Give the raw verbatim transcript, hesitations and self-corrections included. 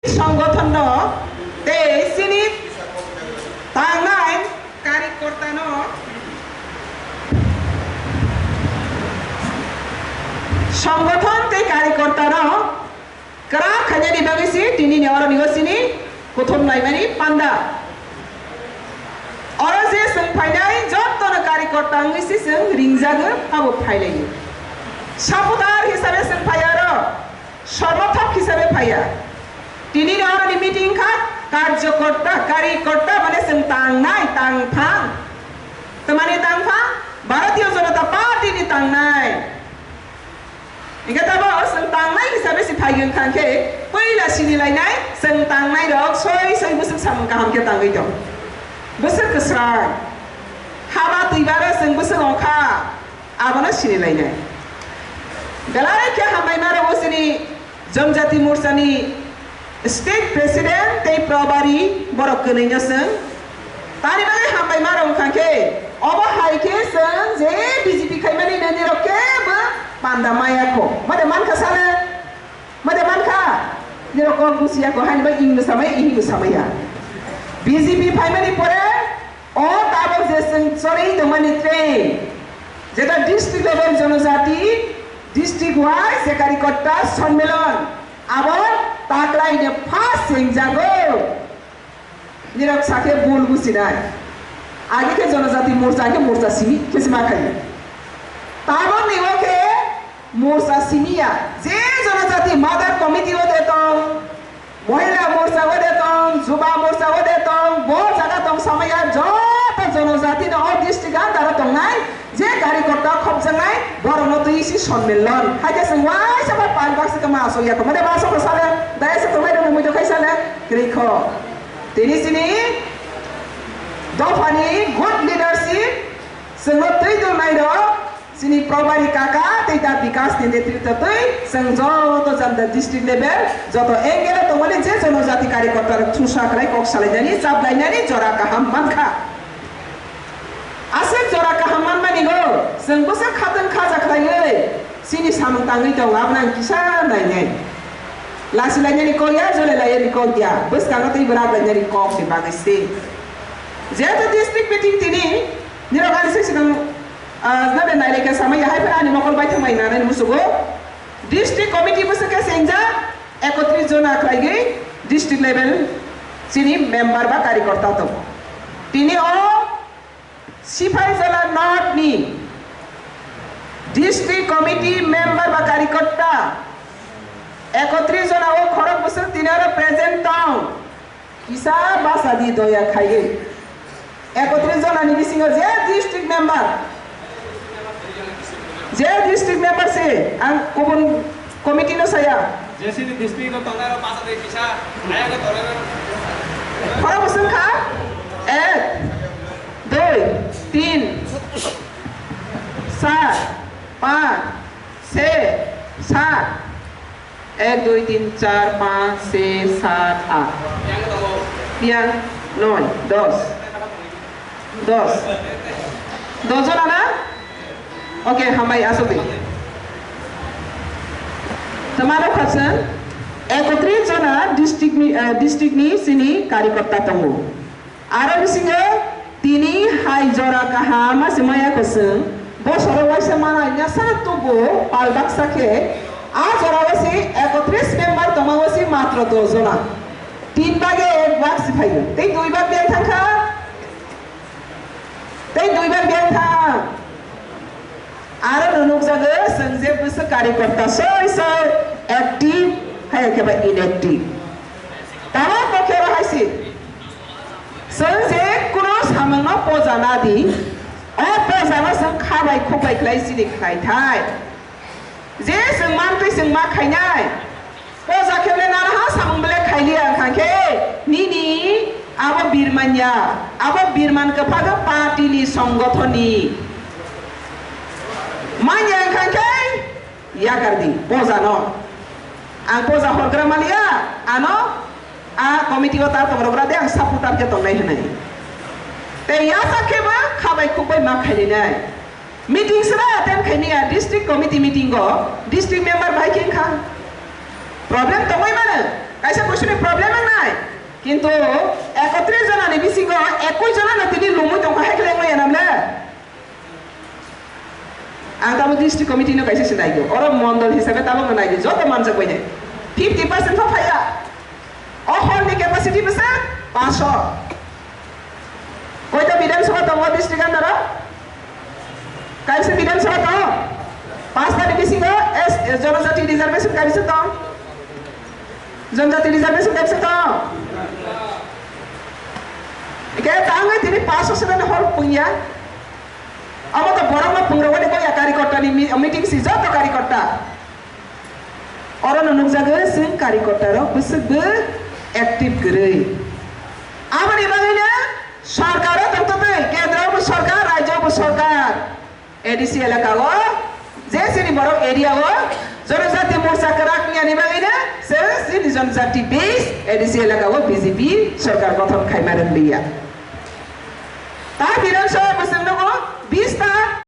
Songothono tei chini tangnai karikortano, songothon tei karikortano kwrak khainani bagwi se tinini oroni o chini kuthum naimani panda. Oro je chwng phainai jottono karikorta wngwi se chwng ringjago, abo phailaio. Supporter hisabe chwng phaiya oro, sormothok hisabe phaiya. Tinini oroni meeting kha karjokorta, karikorta mane chwng tangnai, tangphang. Tamani tangphang? Bharatiya Janata Party ni tangnai. Hingke tabo chwng tangnai hisabe se phaigen kha khe, puila sini lainai, chwng tangnai rok soi soi bwswk samung kaham khe tangwi tong. Bwswk kwsrang. Haba twibaro chwng bwswk ongkha, abono sini lainai. Belai khe hambai maro bo chini Janjati Morcha ni State President tei Probari borok kwnwi no chwng. Tani bagwi hambai ma rwng kha khe, obo hai khe chwng je B J P khaimani nini rok kebo panda maya kho. Made man kha sale? Made man kha? Nirok kok busiya kho, hani bai ing bwsamaya, ihi bwsamaya. B J P phaimani pore o tabok je chwng chorwi tongmani train, jeta district level Janajati, district wise je karikotta sonmilon, abo taklai ni first chengjago. Nirok sakhe bul businai. Age khe Janajati Morcha khe Morcha simi khe sima khayo. Tabok ni o khe Morcha simiya. Je Janajati Mother Committee o de tong, Mohila Morcha o de tong, Juba Morcha o de tong, bo jaga tong samaya joto Janajati no o district under o tongnai. Je gari kotor khopjaknai, borokno twi si sonmilon. Haikhe chwng waisa bai pal baksa khe ma asok ya kho. Mode ma asok sale, dai asok mai rok mui to khai sale, kwrwi kho. Tini sini dophani good leadership, chwngno twi dulnai rok, sini Probari kaka tei ta Bikas ni netritw twi, chwng joto janda district level, joto angle o tongmani je Janajati karyakarta rok thusa khlai kok salainani, chaplainani jora kaham mankha. Aswk jora kaham manmani go, chwng bwswk khatwng khaja khlaiwi chini samung tangwi tongo, abono ang kisa nainai. Lachi lainani kok ya, jole lainani kok ya, bwskango tei bwrak lainani kok ni bagwi se. Jehetu district meeting tini, nirok ani se swkang, ah, nabe nailai khe samaya, hai phano ani mokol baithang bai nanani musugo. District committee bwswk khe se wngjak, ekotris jona khlaigwi district level chini member ba karyakarta tongo. Tini o Sipaijala North ni District Committee member ba karyakarta ekotris jona o khorok bwswk tini oro present tong. Kisa basa di doya khaiwi. Ekotris jona ni bisingo je district member, je district member se ang kubun committee no saya. Jesini district no tongnai rok basa de kisa, aya no tongnai rok. Khorok bwswk kha? Ek, dui, tin, sar, panch, se, sat. Ek, dui, tin, char, panch, se, sat, at. Yang, noi, dos. Dos. Dos jona na? Okay, hambai, asok di. Tamaro khasang ekotris jona district ni, eh, district ni sini karyakarta tongo. Aro bisingo tini hai jora kaham ma se maya kwswng, bosoro waisa manai nya sa tubu pal baksa khe, a jora o se ekotris member tongma o se matro dos jona. Tin bage ek bak se phaio. Tei dui bak biyang thang kha? Tei dui bak biyang thang? Aro no nukjago, chwng je bwswk karyakarta soi soi active, hai khe ba inactive. Tamo bo khe ro hai se. Chwng je kuno samung no poja na di, o poja no chwng kha bai khuk bai khlai chini khlai thai. Je chwng mantwi chwng ma khainai. Poja khe le naraha samung bele khailiya wngkha khe nini abo birmanya, abo birman kwpha khe party ni songothon ni. Manya wngkha khe yakar di poja no. Ang poja horgra maliya, ano a committee o ta tong rok de ang supporter khe tongnai hwnwi. Tei yasa khe ba kha bai khuk bai ma khailinai. Meeting sra attend khaini ya district committee meeting o district member bai khe kha. Problem tongwi mano. Kaisa kuisuni problem wngnai. Kintu ekotris jonani bisingo ekush jonano tini lumui tongkha, hai khe wngmaya namle? Ang tamo district committee no kaisa se naigo. Oro mondol hisabe tabokno naigo, joto manjak bai nai. Fifty percent pho phaiya. O hall ni capacity bwsa paanch sho. Koita Bidhan Sabha tongo district under o? Kaisa Bidhan Sabha tongo? Pasta ni bisingo S, Jonojati reservation kaisa tongo? Jonojati reservation kaisa tongo? Ike tangwi tini paanch sho seven hall pungya. Amo to borok no pungrok ni koya kari korta ni mi-, meeting si joto kari korta. Oro no nukjago chwng kari korta rok bwswk bo active kwrwi. Aboni bagwi no sorkar o tongtotwi, kendro bo sorkar, rajyo bo sorkar. A D C elaka o, je chini borok area o, Jonojati Morcha kwrak wngya ni bagwi no, se chini Jonojati base, A D C elaka o B J P sorkar gothon khaima rwngya. Ta Bidhan Sabha bwswk nugo,